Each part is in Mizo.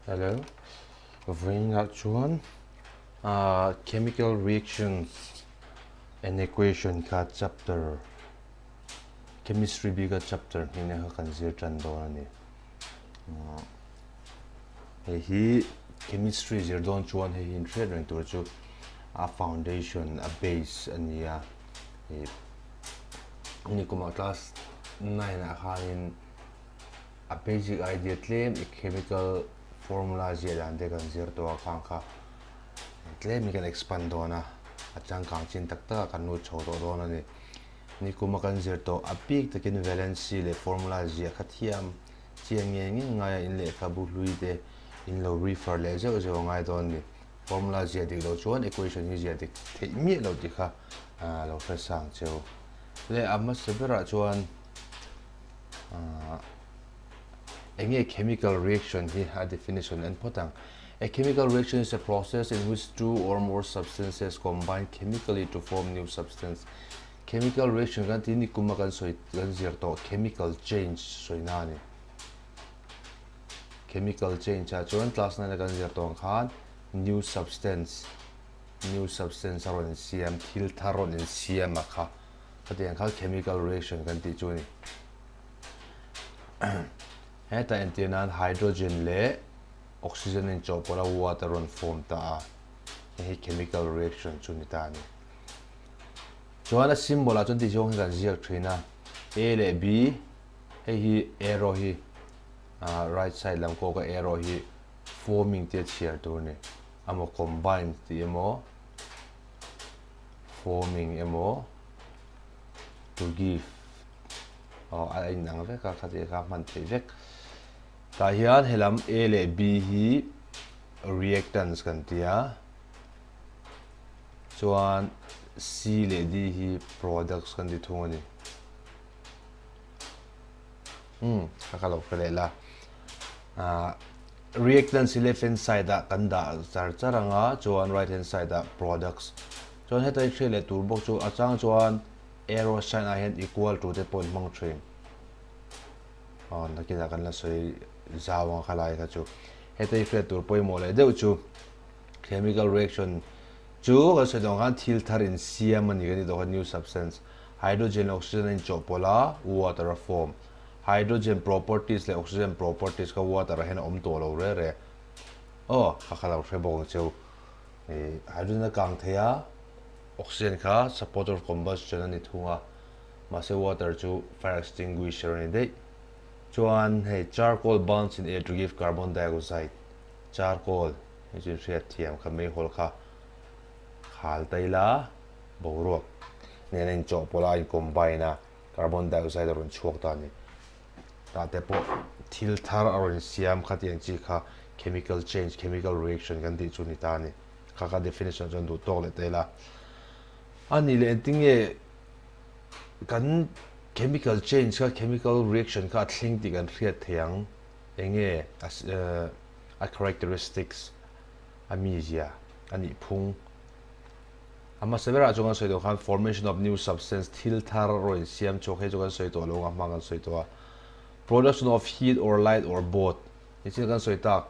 Hello, vawiinah chuan ah chemical reactions and equation kha chapter chemistry bika chapter hming kha kan zir tan dawn a ni. Hei hi chemistry zir dawn chuan hei hi inhriat reng tur chu a foundation a base a ni a ih nikumah class nine ah khanin a basic idea tlem i chemical formula ziah dan te kan zir tawh a khang kha tlemin kan expand dawn a a changkang chin tak tak a kan lut chho tawh dawn a ni. Nikuma kan zir tawh a bik takin valency leh formula ziah kha thiam chian ngei ngei ngaia in lehkhabu hlui te in lo refer leh zeuh zeuh a ngai dawn a ni. Formula ziah dik loh chuan equation hi ziah dik theih miah loh tih kha lo hre sang cheu. Le a hmasa berah chuan eng nge chemical reaction hi a definition en phawt ang. A chemical reaction is a process in which two or more substances combine chemically to form new substance. Chemical reaction kan tih ni kuma kan sawi kan zir tawh chemical change sawina a ni. Chemical change ah chuan class nine a kan zir tawh ang khan new substance new substance a rawn insiam thil thar rawn insiam a kha khatiang kha chemical reaction kan tih chu a ni. Hetah entir nan hydrogen leh oxygen a inchawhpawlh a water a rawn form ta a, hei hi chemical reaction chu ni ta a ni. Chuan a symbol ah chuan ti zawng hi kan ziak thin a, A leh B, hei hi arrow hi right side lam kawk a arrow hi forming tia chhiar tur a ni, emaw combine tih emaw forming emaw to give aw a inang vek a khatiang kha hman theih vek. Tah hian helam A leh B hi reactants kan ti a, chuan C leh D hi products kan ti thung a ni. Umm ka ka lo hre leh la. Ah reactants hi left hand side ah kan dah char char ang a, chuan right hand side ah products. Chuan heta i hriat leh tur bawk chu a chang chuan arrow sign ah hian equal to te pawh an hmang thin. Aw nakinah kan la sawi zau ang kha lai kha chu heta i hriat tur pawimawh leh deuh chu chemical reaction chu kan sawi tawh ang khan thil thar insiam a ni kan tih tawh kha new substance hydrogen leh oxygen a inchawhpawlh a water a form hydrogen properties leh oxygen properties kha water ah hian a awm tawh lo re re aw kha kha lo hre bawk ang cheu ih hydrogen a kang thei a oxygen kha supporter of combustion a ni thung a. Mahse water chu fire extinguisher a ni daih. Chuan hei charcoal burns in air to give carbon dioxide. Charcoal hei chu inhriat thiam kha meihawl kha khal ta ila boruak nen a inchawhpawlh a, a in combine a, carbon dioxide a rawn chhuak ta a ni. Tah te pawh thil thar a rawn siam kha tih ang chi kha chemical change, chemical reaction kan tih chu a ni ta a ni. Kha kha definition chuan duh tawk leh ta ila. A nih leh engtinge kan chemical change kha chemical reaction kha a thleng tih kan hriat thei ang enge a characteristics a mizia a nih phung a hmasa berah chuan kan sawi tawh khan formation of new substance thil thar rawn insiam chhuak hei chu kan sawi tawh lo ang a hma kan sawi tawh a production of heat or light or both nichin kan sawi tak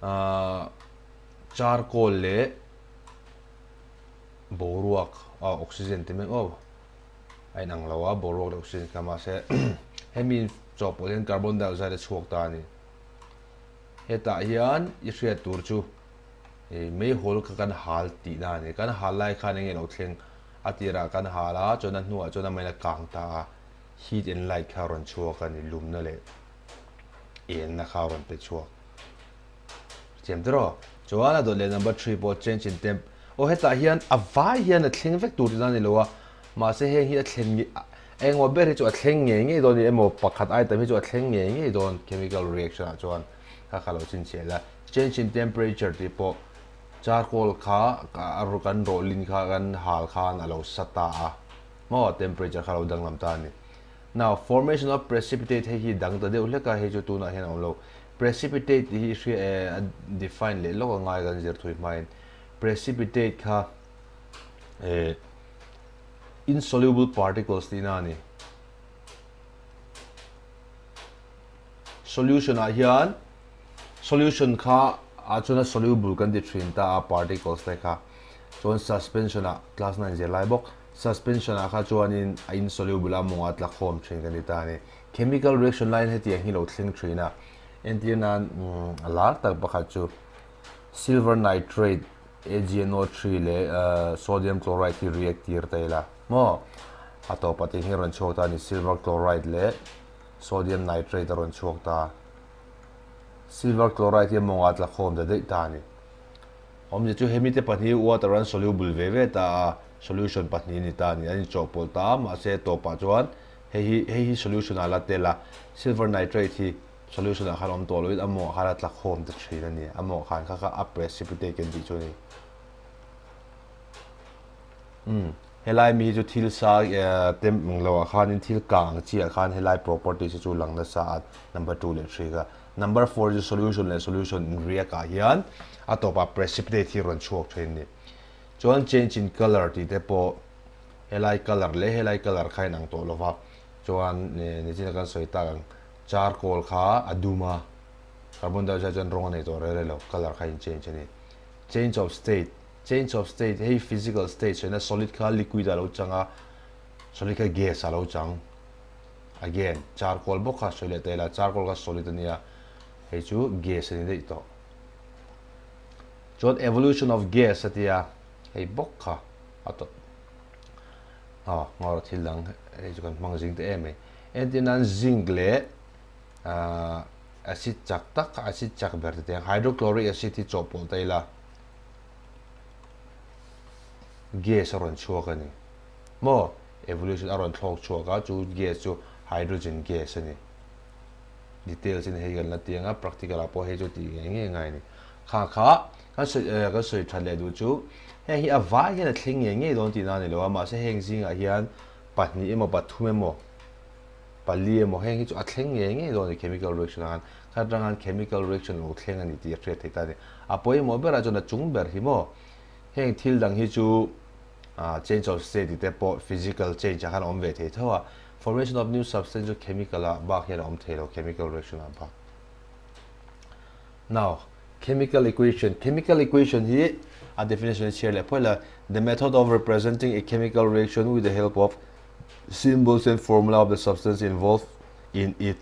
ahh charcoal leh boruak a oxygen te mek aw a inang lo a boruak leh oxygen kha mahse hemi chawhpawlh hian carbon dioxide a chhuak ta a ni hetah hian i hriat tur chu ih meihawl kha kan hal tihna a ni kan hal lai khan enge lo thleng a tirah kan hal a chuan a hnuah chuan amahin a kang ta a heat and light kha a rawn chhuak a ni lumna leh enna kha a rawn pe chhuak. Thiam te rawh. Chuan a dawt leh number 3 pawh change in temp. Aw hetah hian a vai hian a thleng vek tur tihna a ni lo a, mahse heng hi a thlen nge engemaw ber hi chu a thleng ngei ngei dawn a ni emaw pakhat item hi chu a thleng ngei ngei dawn chemical reaction ah chuan kha kha lo chhinchhiah la. Change in temperature tih pawh charcoal kha a kan rawh lin kha kan hal khan a lo sa ta a maw temperature kha a lo danglam ta a ni. Now formation of precipitate hei hi dang ta deuh hlek a hei chu tunah hian a awm lo. Precipitate tih hi hria e a define leh lawk a ngai kan zir thui hmain precipitate kha eh insoluble particles tihna a ni. Solution ah hian Solution kha ah chuan a soluble kan ti thin ta a particles te kha. Chuan suspension ah class 9 zir lai bawk suspension ah kha chuanin a insoluble a mawngah tla khawm thin kan ti ta a ni. Chemical reaction laiin hetiang hi lo thleng thin a. Entir nan a lar tak pakhat chu silver nitrate AgNO3 leh sodium chloride hi react tir ta ila maw? A tawpah te hi a rawn chhuak ta a ni silver chloride leh sodium nitrate a rawn chhuak ta. Silver chloride hi a mawngah tla khawm ta daih ta a ni. Awmzia chu hemi te pahnih water an soluble ve ve ta a, solution pahnih a ni ta a ni. An inchawhpawlh ta a, mahse tawpah chuan hei hi hei hi solution ah la tel a, silver nitrate hi solution ah khan awm tawh loin a mawngah khan a tla khawm ta thin a ni. A mawngah khan kha kha a precipitate kan tih chu a ni. Umm helai mi hi chu thil sa te ang lo ah khanin thil kang ang chi ah khan helai properties hi chu lang nasa a number 2 leh 3 kha. Number 4 chu solution leh solution in react ah hian a tawpah precipitate hi rawn chhuak thin a ni. Chuan change in colour tih te pawh helai colour leh helai colour kha inang tawh lova chuan nichina kan sawi tak ang charcoal kha a dum a carbon dioxide chuan rawng a nei tawh reng reng lo colour kha in change a ni. Change of state Change of state hei physical state sawiina solid kha liquid ah lo chang a, solid kha gas ah lo chang. Again charcoal bawk kha sawi leh ta ila charcoal kha solid a nia hei chu gas a ni daih tawh. Chuan evolution of gas a tia hei bawk kha a tawp. Aw ngawr thil dang hei chu kan hmang zing ta em mai. Entir nan zinc leh ahh acid chak tak kha acid chak ber te teng hydrochloric acid hi chawhpawlh ta ila. Gas a rawn chhuak a ni. Maw? Evolution a rawn thlawk chhuak a, chu gas chu hydrogen gas a ni. Details in hei kan la ti ang a, practical ah pawh hei chu tih ngei ngei ngai a ni. Kha kha kan sawi eh kan sawi that leh duh chu heng hi a vai hian a thleng ngei ngei dawn tihna a ni lo a, mahse heng zingah hian pahnih emaw pathum emaw pali emaw heng hi chu a thleng ngei ngei dawn a ni chemical reaction ah khan. Kha atang khan chemical reaction lo thleng a ni tih a hriat theih ta a ni. A pawimawh berah chuan a chung ber hi maw heng thil dang hi chu change of state tih te pawh physical change ah khan a awm ve thei tho a, formation of new substance chu chemical ah bak hian a awm thei lo chemical reaction ah bak. Now, chemical equation chemical equation hi a definition hi chhiar leh pawh ila the method of representing a chemical reaction with the help of symbols and formula of the substance involved in it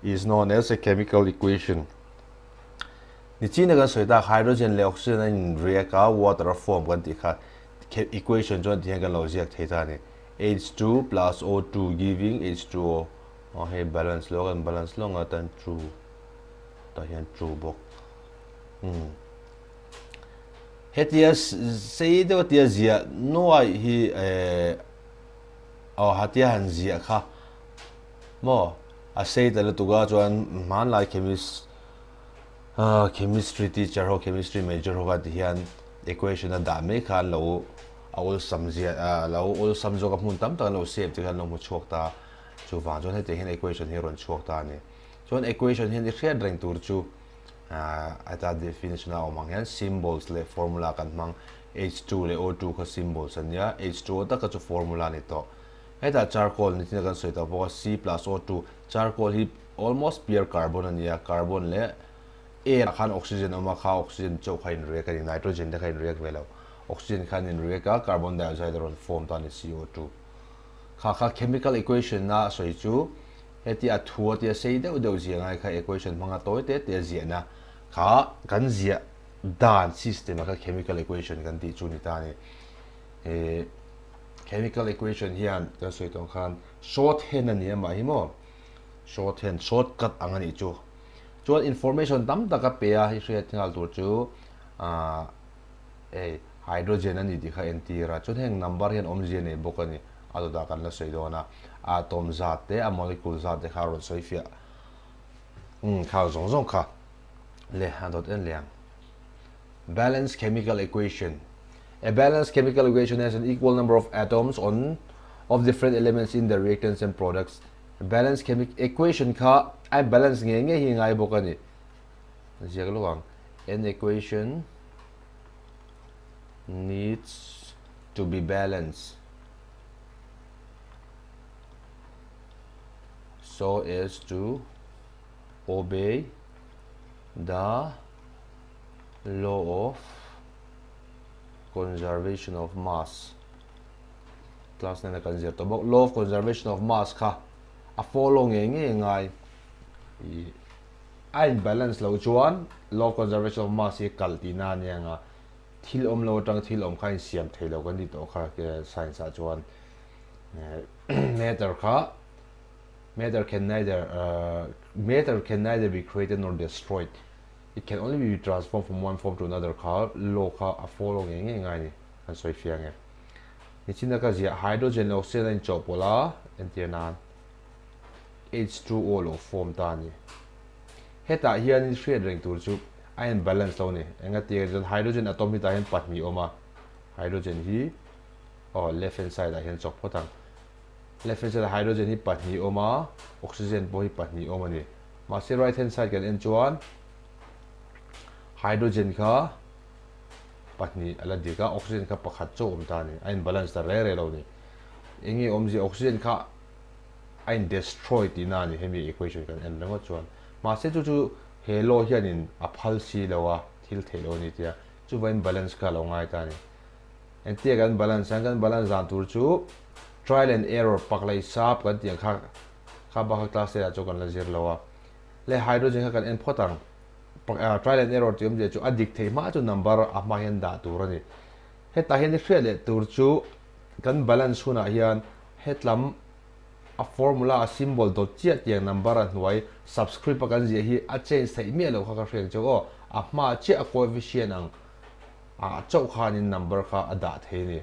is known as a chemical equation. Nichina kan sawi tak hydrogen leh oxygen a in react a water a form kan tih kha equation chuan tihian kan lo ziak thei ta a ni H2 plus O2 giving H2O aw hei balance lo kan balance lo anga tan true tah hian true bawk umm hetia sei deuh tia ziah nuaih hi eh aw hatia han ziah kha maw a sei ta lutuk a chuan hmanlai chemist Chemistry teacher ho chemistry major ho kha ti hian equation a dah mai kha an lo a awlsam zia a lo awlsam zawk a hmun tam tak an lo save te kha an lo hmu chhuak ta chuvang chuan hetiang hian equation hi a rawn chhuak ta a ni. Chuan equation hian i hriat reng tur chu heta definition a awm ang hian symbols leh formula kan hmang H2 leh O2 kha symbols an nia H2O taka chu formula a ni tawh. Hetah charcoal ni thina kan sawi tawh bawk a C plus O2 charcoal hi Almost pure carbon a nia, carbon leh air ah khan oxygen a awm a, kha oxygen chauh kha in react a ni, nitrogen te kha in react ve lo, oxygen khan in react a, carbon dioxide a rawn form ta a ni CO2. Kha kha chemical equation a sawi chu heti a thu a tia sei deuh deuh ziah ngai kha equation hmanga tawi te te a ziahna kha kan ziah dan system a kha chemical equation kan tih chu ni ta a ni. He chemical equation hian kan sawi tawh ang khan shorthand a ni amah hi maw. Short hian short cut ang a nih chu. Chuan information tam tak a pe a, hei hriat nghal tur chu aah hei hydrogen a ni tih kha entir a, chuan heng number hian awmzia nei bawk a ni. A dawtah kan la sawi dawn a, atom zat te a molecule zat te kha a rawn sawi fiah umm khal zawng zawng kha le a dawt en leh ang. Balance chemical equation A balanced chemical equation has an equal number of atoms on of different elements in the reactants and products. Balance chemical equation kha a balance nge nge hi ngai bawk a ni. Ziak lo ang. An equation needs to be balanced so as to obey The law of conservation of mass class nena kan zir tawh bawk law of conservation of mass kha a follow ngei ngei ngai i a in balance lo chuan law of conservation of mass hi kal tihna a nia nga thil awm lo atang thil awm kha a insiam thei lo kan tih tawh kha science ah chuan matter kha matter can neither matter can neither be created nor destroyed it can only be transformed from one form to another kha law kha a follow ngei ngei ngai a ni kan sawi fiang e nichina ka ziah hydrogen leh oxygen a inchawhpawlh a entir nan H2O lo form ta a ni. Hetah hianin hriat reng tur chu a in balance lo a ni. Enga tia chuan hydrogen atom hi tah hian pahnih a awm a, hydrogen hi aw left hand side ah hian chawk phawt ang. Left hand side ah hydrogen hi pahnih a awm a, oxygen pawh hi pahnih a awm a ni. Mahse right hand side kan en chuan hydrogen kha pahnih a la dik a, oxygen kha pakhat chauh a awm ta a ni. A in balance ta reng reng lo a ni. Enge awmzia oxygen kha a in destroy tihna a ni hemi equation kan en ringawt chuan. Mahse chu chu he law hianin a phal si lo a, thil theih lo a ni tia chuvangin balance kha a lo ngai ta a ni. Engtia kan balance hian kan balance dan tur chu trial and error pak leh sap kan tih ang kha kha bak kha class eight ah chuan kan la zir lo a. Le hydrogen kha kan en phawt ang. Trial and error tih awmzia chu a dik theih hma chu number a hma hian dah tur a ni. Hetah hian i hriat leh tur chu kan balance hunah hian Hetlam a formula a symbol dawt chiah tiang number a hnuai subscript a kan ziah hi a change theih miah loh kha ka hriat ang cheu aw. A hma chiah a coefficient ang ah chauh khanin number kha a dah thei a ni.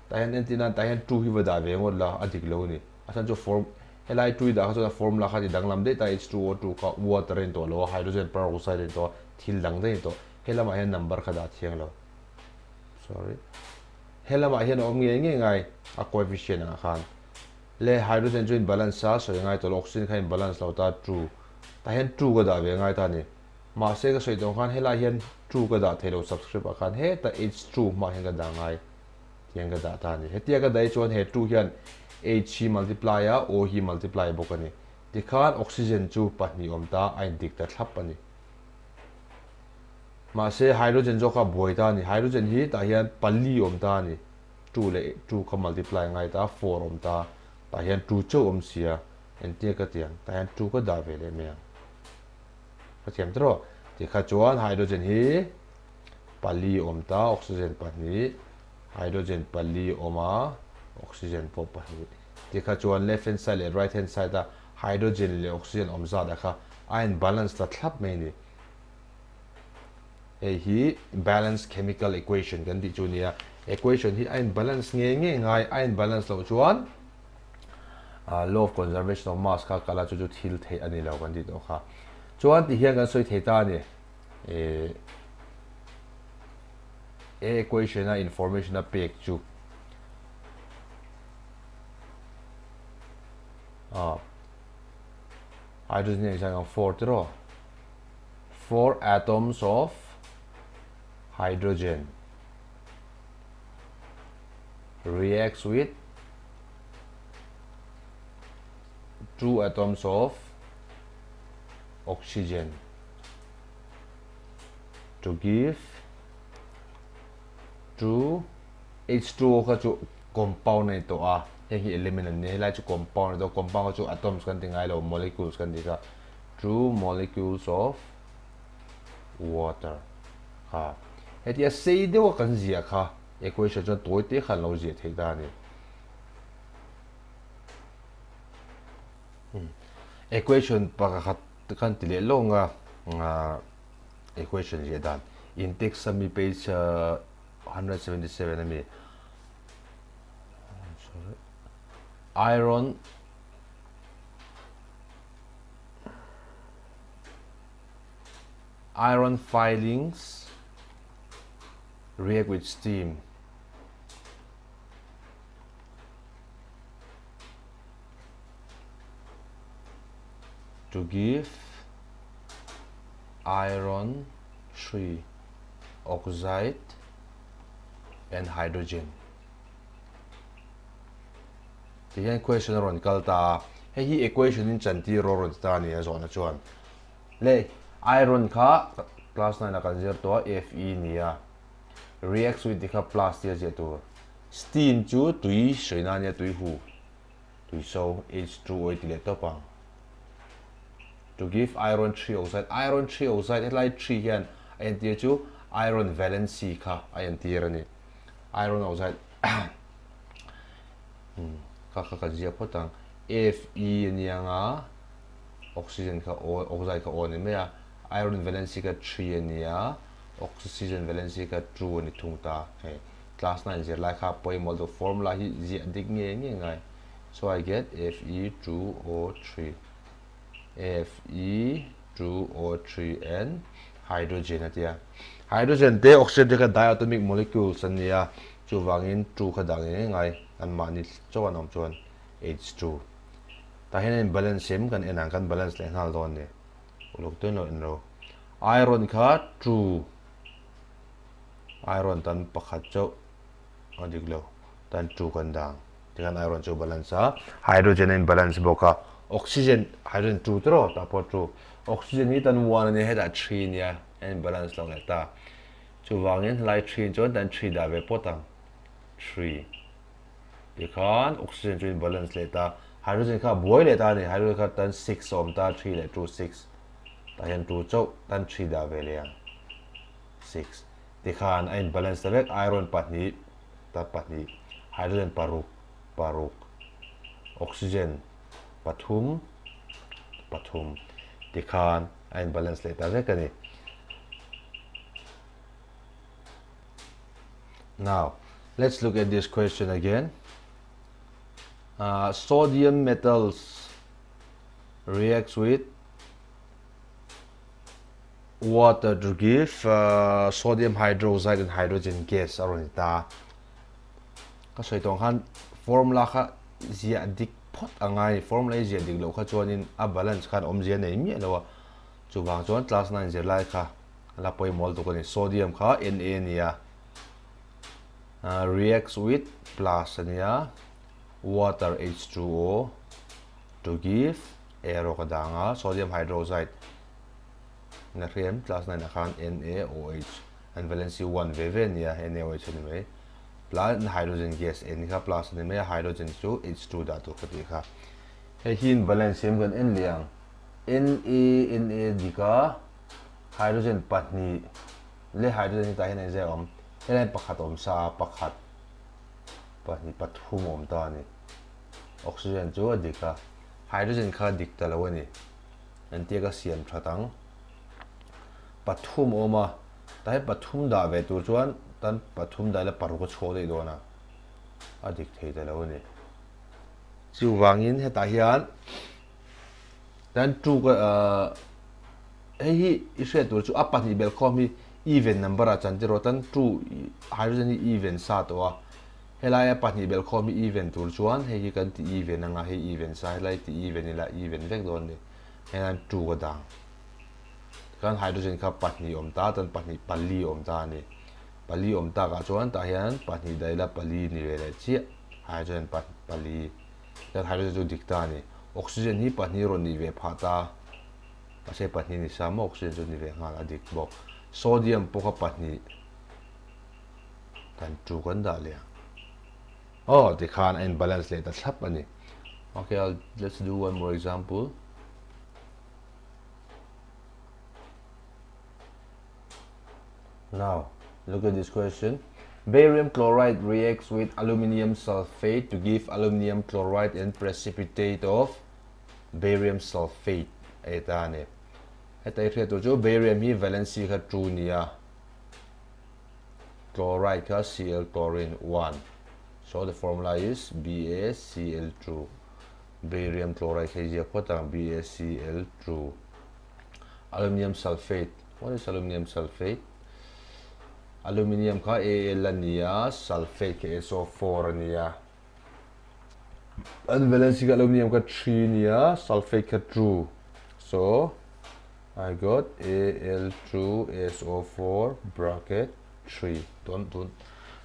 Tah hian entir nan tah hian two hi va dah ve ngawt la a dik lo a ni. A chhan chu form helai two i dah kha chuan a formula kha ti danglam daih ta H2O2 kha water a in tawh lo a hydrogen peroxide a in tawh a thil dang daih a in tawh. Helamah hian number kha dah thiang lo. Sorry. He lamah hian a awm ngei ngei ngai a coefficient ah khan le hydrogen chu in balance a sawi ngai tawh lo oxygen kha in balance lo ta two tah hian two ka dah ve ngai ta a ni mahse ka sawi tawh ang khan helai hian two ka dah thei lo subscript ah khan hetah h two hmah hian ka dah ngai tiang ka dah ta a ni hetia ka daih chuan he two hian h hi multiply a o hi multiply bawk a ni tikhan oxygen chu pahnih awm ta a in dik ta thlap a ni. Mahse hydrogen zawk kha a buai ta a ni. Hydrogen hi tah hian pali awm ta a ni. Two leh two kha multiply ngai ta, four awm ta. Tah hian two chauh awm si a, engtin ka ti ang? Tah hian two ka dah ve leh mai ang. Ka thiam ta rawh. Tikha chuan hydrogen hi pali awm ta, oxygen pahnih, hydrogen pali awm a, oxygen pawh pahnih. Tikha chuan left hand side leh right hand side a hydrogen leh oxygen awm zat ah kha a in balance ta thlap mai a ni. Hei hi balance chemical equation kan tih chu nia. Equation hi a in balance ngei ngei ngai, a in balance loh chuan law of conservation of mass kha kal a chu chu thil theih a ni lo kan tih tawh kha. Chuan ti hian kan sawi thei ta a ni. E equation a information a pek chu hydrogen hi ang 4 tiraw. 4 atoms of hydrogen reacts with 2 atoms of oxygen to give 2 H2O kha chu compound a ni tawh a, heng hi element an ni, helai chu compound a ni tawh, compound kha chu atoms kan ti ngai lo, molecules kan ti kha. Two molecules of water kha hetia sei deuha kan ziah kha equation chuan tawi te khan lo ziah theih ta a ni. Equation pakhat kan ti leh lawng a equation ziah dan in text ami page 177 ami iron Iron filings react with steam. To give iron 3 oxide and hydrogen. Ti hian question a rawn kal ta a, hei hi equation in chantir rawh a rawn ti ta a ni a zawhna chuan. Le. Iron kha class 9 ah kan zir tawh a, Fe nia. Reacts with tih kha plus tia ziah tur. Steam chu tui hruina ania, tui hu, tui so, H2O i ti leh tawp ang. To give iron trioxide, iron trioxide hetlai tri hian a entir chu iron valency kha a entir a ni. Iron oxide kha kha kan ziak phawt ang. Fe ania nga oxygen kha O, oxide kha O a ni mai a, iron valency kha tri ania, oxygen valency kha two a ni thung ta. Hei class 9 zirlai kha pawimawh deuh formula hi ziah dik nge nge ngai. So I get Fe2O3 Fe2O3 and hydrogen a tia. Hydrogen te oxygen te kha diatomic molecules an ni a, chuvangin 2 kha dah nge nge ngai anmahni chauh an awm chuan H2. Tah hian a in balance em kan en ang kan balance leh nghal dawn ni. Uluk tuin lo en ro. Iron kha 2 Iron tan pakhat chauh a dik lo tan 2 kan dang. Tikhan iron chu balance a, hydrogen a in balance bawk a, oxygen, hydrogen 2 tiraw tah pawh 2, oxygen hi tan 1 a nia hetah 3 a nia a in balance lo leh ta. Chuvangin helai 3 chuan tan 3 dah ve pawt ang, 3. Tikhan oxygen chu in balance leh ta, hydrogen kha a buai leh ta a ni, hydrogen kha tan 6 a awm ta, 3 leh 2 6, tah hian 2 chauh tan 3 dah ve leh ang, 6. Tikhan a in balance ta vek, iron pahnih ta pahnih, hydrogen paruk, paruk, oxygen pathum, pathum tikhan a in balance leh ta vek a ni. Now, let's look at this question again. Uh, sodium metals reacts with water to give sodium hydroxide and hydrogen gas a rawn ni ta. Ka sawi tawh ang khan formula kha ziah dik phawt a ngai a ni. Formula hi ziah dik loh kha chuanin a balance khan awmzia nei miah lo a. Chuvang chuan class 9 zirlai kha a la pawimawh lutuk a ni. Sodium kha Na a ni a, reacts with plus a ni a, water H2O to give erawh ka dang a, sodium hydroxide Na hriam class 9 ah khan NaOH an valency 1 ve ve ania NaOH a ni mai. Plus hydrogen gas N kha plus a ni mai a hydrogen chu H2 dah tur ka tih kha. Hei hi in valence em kan en leh ang. Na Na dik a hydrogen pahnih leh hydrogen hi tah hian engzai a awm helai hian pakhat a awm sa a pakhat pahnih pathum a awm ta a ni. Oxygen chu a dik a hydrogen kha dik ta lo a ni. Entia ka siam that ang. Pathum a awm a, tah hian pathum dah ve tur chuan tan pathum dah ila paruk a chhuak daih dawn a, a dik thei ta lo a ni. Chuvangin hetah hian tan two ka ahh hei hi i hriat tur chu a pahnih belh khawm hi even number ah chan tiraw tan two hydrogen hi even sa tawh a, helaia pahnih belh khawm hi even tur chuan hei hi kan ti even anga hei even sa helai ti even ila even vek dawn a ni. Hei hian two ka dang. Tikhan hydrogen kha pahnih awm ta chuan pahnih pali awm ta a ni. Pali awm takah chuan tah hian pahnih daih ila pali ni ve leh chiah hydrogen pali. Tikhan hydrogen chu dik ta a ni. Oxygen hi pahnih rawn nih ve phah ta. Mahse pahnih ni sa maw oxygen chu ni ve nghal a dik bawk. Sodium pawh kha pahnih kan two kan dah leh ang. Aw tikhan a in balance leh ta thlap a ni. Okay, I'll, let's do one more example. Now, look at this question. Barium chloride reacts with aluminium sulfate to give aluminium chloride and precipitate of barium sulfate. A ta ni. Heta i hriat tur chu barium hi valency kha 2 nia. Chloride kha Cl chlorine 1. So the formula is BaCl2. Barium chloride kha i ziak phawt ang BaCl2. Aluminium sulfate. What is aluminium sulfate? Aluminium kha Al a ni a, sulfate kha SO4 a ni a. An valency kha aluminium kha 3 a ni a, sulfate kha 2. So I got Al2SO4 bracket 3. Don't, don't,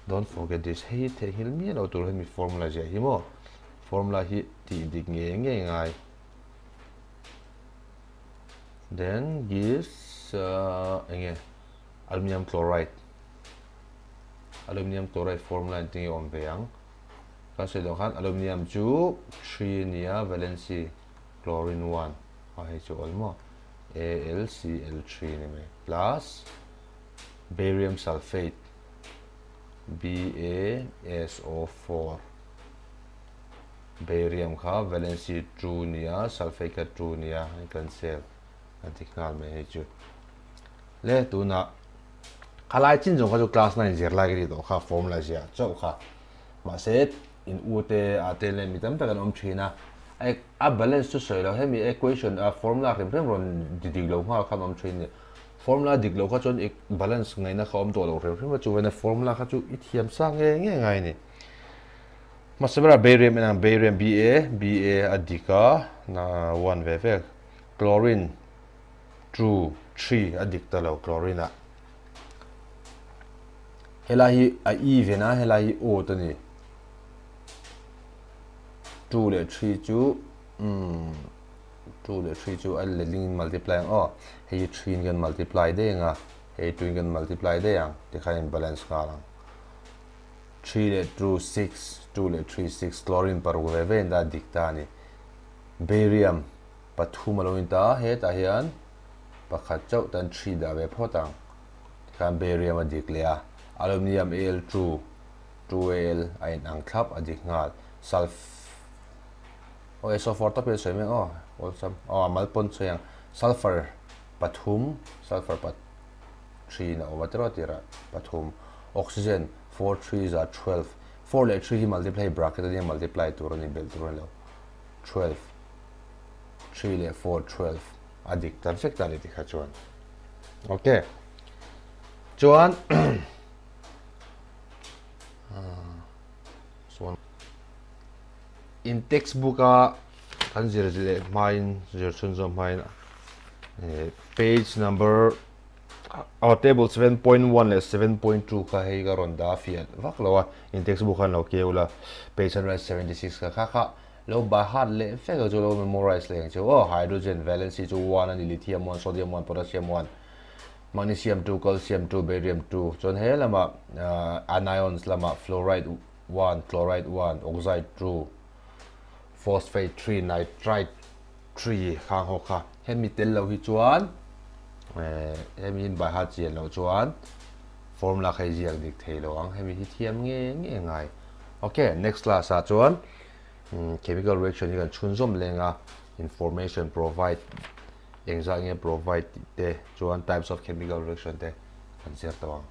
don't forget this. Hei hi theihnghilh miah lo tur hemi formula ziah hi maw. Formula hi tih dik ngei ngei ngai. Then gives. Eng nge aluminium chloride aluminium chloride formula engtin nge awm ve ang kan sawi dawn khan aluminium chu three a nia valency chlorine one a hei chu awl maw AlCl3 a ni mai plus barium sulphate BaSO4 barium kha valency two nia sulphate kha two nia an cancel an ti nghal mai hei chu le tunah khalai chin zawng kha chu class nine zir lai ka ti tawh kha formula ziah chauh kha mahse in u te a te leh mi tam tak an awm thin a a balance chu sawi lo hemi equation a formula hrim hrim rawn ti dik lo nghal khan awm thin a ni formula dik lo kha chuan i balance ngaihna kha awm tawh lo hrim hrim a chuan formula kha chu i thiam sa nge nge ngai a ni hmasa berah barium en ang barium ba ba a dik a na one ve ve chlorine two three a dik ta lo chlorine ah helai hi a even a helai hi odd a ni two leh three chu umm two leh three chu a letling in multiply ang aw hei hi three in kan multiply daih ang a hei two in kan multiply daih ang tikhan in balance nghal ang three leh two six two leh three six chlorine paruk ve ve in dah dik ta a ni barium pathum a lo in ta hetah hian pakhat chauh tan three dah ve phawt ang tikhan barium a dik leh a aluminium al two two al a in ang thlap a dik nghal sulf aw SO4 tawp hi a sawi mek aw awlsam aw a mal pawn sawi ang sulfur pathum sulfur pa three in a awm a tiraw tirah pathum oxygen four three za 12 four leh three hi multiply bracket ania multiply tur a ni belh tur a ni lo 12 three leh four 12 a dik ta vek ta ni tikha chuan ok chuan chuan in textbook a kan zir leh hmain zir chhunzawm hmain page number aw table 7.1 leh 7.2 kha hei ka rawn dah fiah vak lo a in textbook khan lo keu la page 176 kha kha kha lo by heart leh vek ang chu lo memorize leh ang chu aw hydrogen valency chu 1 a ni lithium 1 sodium 1 potassium 1 magnesium 2 calcium 2 barium 2 chuan he lamah anions lamah fluoride 1 chloride 1 oxide 2 phosphate 3 nitrite 3 khang ho kha hemi tel lo hi chuan hemi in by heart chian loh chuan formula kha i ziak dik thei lo ang hemi hi thiam nge nge ngai ok next class ah chuan chemical reaction hi kan chhunzawm leng a information provide engzah nge provide tih te chuan types of chemical reaction te kan zir tawh ang.